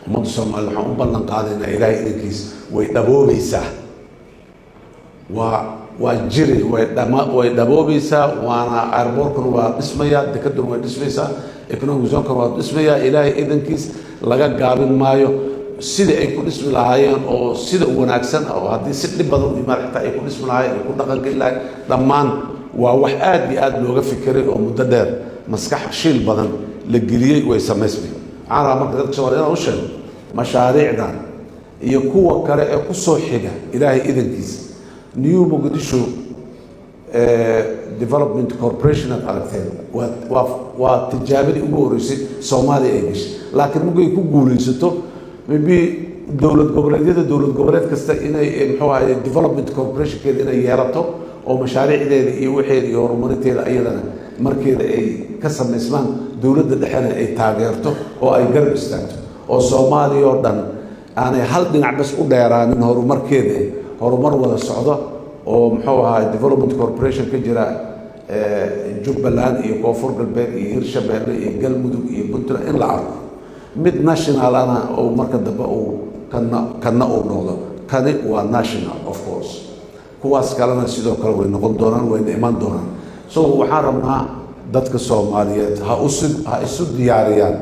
Ummadda Soomaaliyed waxaan u ballan qaadaynaa, Ilaahay idankiis, way dhaboobaysaa, waa jiri, way dhama, way dhaboobaysaa. Waana airportkuna waa dhismayaa, dekaduna way dhismaysaa, economic zonekuna waa dhismayaa. Ilaahay idankiis laga gaabin maayo sidai ay ku dhismi lahaayeen oo sida wanaagsan, oo haddii si dhib badan u yimaad xitaa ay ku dhismi lahaayeen, ay ku dhaqangeli lahayen. Dhammaan waa wax aad iyo aad looga fikiray oo muddo dheer maskax shiil badan la geliyey. Way samaysmay. Waxaan rabaa marka dadka Soomaliya inaan u sheego mashaariicdan iyo kuwa kale ee ku soo xiga, Ilaahay idankiisa, New Muqdisho Development Corporation aad aragteen waa tijaabadii ugu horreysay Soomaaliya ay gashay. Laakiin markay ku guulaysato, maybe dowlad goboleedyada, dowlad goboleed kasta inay, muxuu ahaye, development corporationkeeda inay yeelato oo mashaariicdeeda iyo waxeeda iyo horumarinteeda ayadana markeeda ay ka samaysmaan, dowladda dhexena ay taageerto oo ay garab istaagto, oo Soomaaliya oo dhan aanay hal dhinac bas u dheeraanin horumarkeeda, horumar wada socdo oo, muxuu ahaay, development corporation ka jira Jubbaland iyo Koonfur Galbeed iyo Hirshabeelle iyo Galmudug iyo Puntland in la arko, mid national ana oo marka dambe uu kana uu noqdo. Kani waa national, of course. Kuwaas kalena sidoo kale way noqon doonaan, wayna iman doonaan. So waxaan rabnaa dadka Soomaaliyeed ha isu diyaariyaan,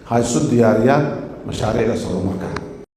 ha isu diyaariyaan mashaariicdaas horumarka.